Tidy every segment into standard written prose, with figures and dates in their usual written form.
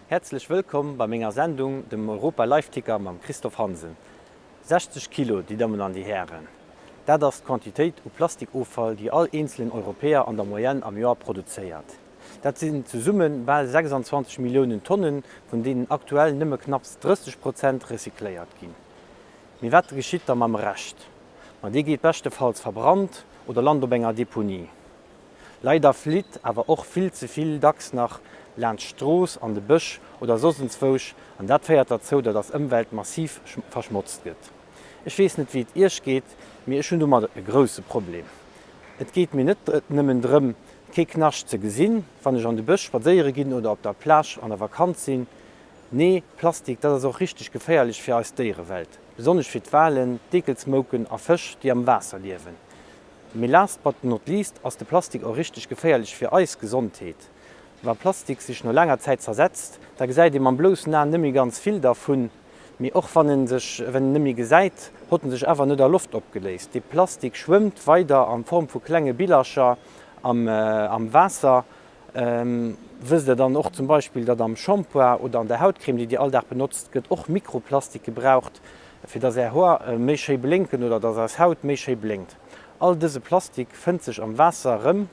Häerzlech wëllkomm bei menger Sendung, dem Europa Live Ticker mam Christophe Hansen. 60 Kilo, déi Dammen an déi Hären, dat ass d'Quantitéit u Plastikoffall, déi all eenzelen Europäer an der Moyenne am Joer produzéiert. Dat sinn zesumme bal 26 Milliounen Tonnen, vun deenen aktuell nëmme knapps 30 Prozent recycléiert ginn. Mee wat geschitt da mam Rescht? Ma dee geet beschtefalls verbrannt oder lant op enger Deponie. Leider flitt awer och vill ze vill dacks nach laanscht d'Strooss, an de Bësch oder soss enzwousch an dat féiert derzou, datt eis Ëmwelt massiv verschmotzt gëtt. Ech weess net wéi et iech geet, mee ech hunn domat e grousse Problem. Et geet mir net nëmmen drëm kee Knascht ze gesinn, wann ech an de Bësch spadséiere ginn oder op der Plage an der Vakanz sinn. Nee, Plastik, dat ass och richteg geféierlech fir eis Déierewelt, besonnesch fir d'Walen, d'Eekelsmouken a Fësch, déi am Waasser liewen. Mee last but not least ass de Plastik och richteg geféierlech fir eis Gesondheet. Wa Plastik sech no laanger Zäit zersetzt, da gesäit ee mam bloussen Aen nëmme ganz vill dervun. Mee och wann en sech wenn en nëmme gesäit, hott en sech awer net a Loft opgeléist. Dee Plastik schwëmmt weider a Form vu klenge Billercher am am Waasser. Wësst der dann och zum Beispill, datt am Shampoing oder an der Hautcreme, déi Dir all Dag benotzt, gëtt och Mikroplastik gebraucht, fir datt Är Hoer méi schéi blénken oder datt eis Haut méi schéi blénkt? All dëse Plastik fënnt sech am Waasser erëm,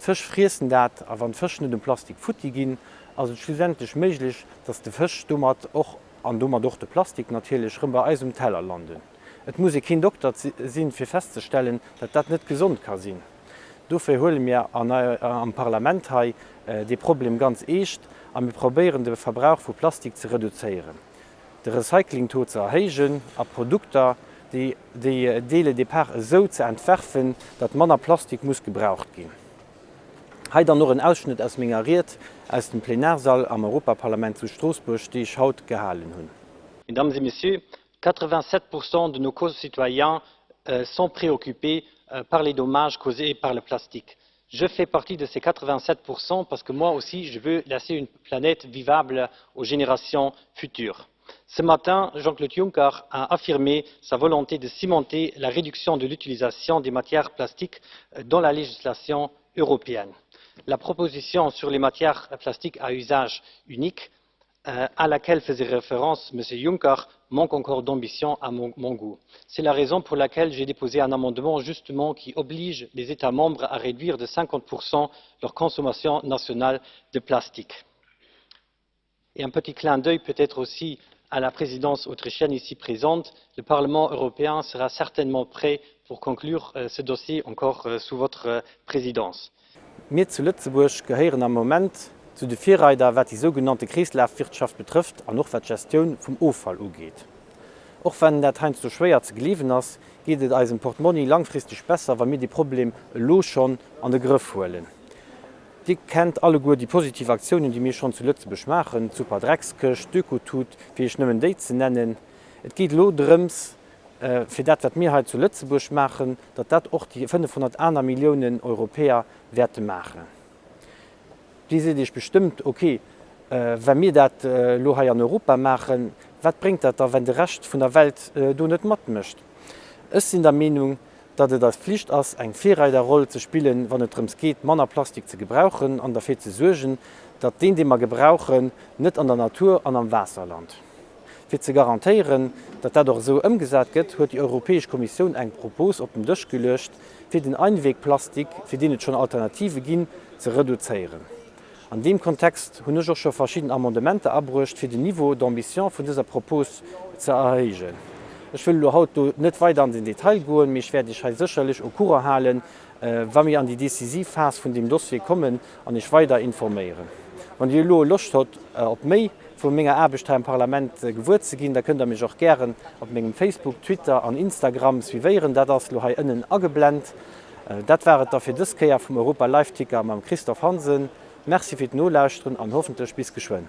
d'Fësch friessen dat a wann d'Fësch net um Plastik futti ginn, ass et schlussendlech méiglech, datt de Fësch domat och, an domat och de Plastik natierlech, rëm bei eis um Teller landen. Et muss ee keen Dokter sinn, fir festzestellen, datt dat net gesond ka sinn. Dofir huele mir am Parlament hei dee Problem ganz eescht a mir probéieren de Verbrauch vu Plastik ze reduzéieren, de Recyclingtaux ze erhéijen a Produkter, déi dès le départ esou ze entwerfen, datt manner Plastik muss gebraucht ginn. Hei dann och en Ausschnëtt aus menger Ried aus dem Plenarsall am Europaparlament zu Stroossbuerg, déi ech haut gehalen hunn. Mesdames et Messieurs, 87 de nos concitoyens sont préoccupés par les dommages causés par le plastique. Je fais partie de ces 87 parce que moi aussi je veux laisser une planète vivable aux générations futures. Ce matin, Jean-Claude Juncker a affirmé sa volonté de cimenter la réduction de l'utilisation des matières plastiques dans la législation européenne. La proposition sur les matières plastiques à usage unique à laquelle faisait référence M. Juncker manque encore d'ambition à mon goût. C'est la raison pour laquelle j'ai déposé un amendement justement qui oblige les États membres à réduire de 50 leur consommation nationale de plastique. Et un petit clin d'œil peut-être aussi à la présidence autrichienne ici présente, le Parlement européen sera certainement prêt pour conclure ce dossier encore sous votre présidence. Mir zu Lëtzebuerg gehéieren am Moment zu de Virreider, wat déi sougenannte Kreeslafwirtschaft betrëfft an och wat d'Gestioun vum Offall ugeet. Och wann dat heiansdo schwéier ze gleewen ass, geet et eisem Portmonni langfristeg besser, wa mir dee Problem elo schonn an de Grëff huelen. Dir kennt alleguer déi positiv Aktiounen, déi mir schonn zu Lëtzebuerg maachen, d'Superdreckskëscht, d'Ökotut, fir Iech nëmmen déi ze nennen. Et geet elo drëms, fir dat, wat mir hei zu Lëtzebuerg maachen, datt dat och déi 500 aner Milliounen Europäer wäerte maachen. Dir seet Iech bestëmmt, Ok, wa mir dat elo hei an Europa maachen, wat bréngt dat da, wenn de Rescht vun der Welt do net matmécht? Ech sinn der Meenung, datt et eis Pflicht ass, eng Virreiderroll ze spillen, wann et drëms geet, manner Plastik ze gebrauchen an derfir ze suergen, datt deen, dee mer gebrauchen, net an der Natur an am Waasser lant. Fir ze garantéieren, datt dat och esou ëmgesat gëtt, huet déi Europäesch Kommissioun eng Propos op den Dësch geluecht, fir den Einwegplastik, fir deen et schonn Alternative ginn, ze reduzéieren. An deem Kontext hunn ech och scho verschidden Amendementer abruecht, fir den Niveau d'ambition vun dëser Propos ze erhéijen. Ech wëll elo haut do net weider an den Detail goen, mee ech wäert Iech hei sécherlech au courant halen, wa mir an déi decisiv Phas vun deem Dossier kommen an Iech weider informéieren. Wann Dir elo Loscht hott op méi vu menger Aarbecht hei am Parlament gewuer ze ginn, da kënnt der mech och gären op mengem Facebook, Twitter an Instagram suivéieren. Dat ass lo hei ënnen ageblent. Dat war et da fir dës Kéier vum Europa Live Ticker mam Christophe Hansen. Merci fir d'Nolauschteren an hoffentlech bis geschwënn.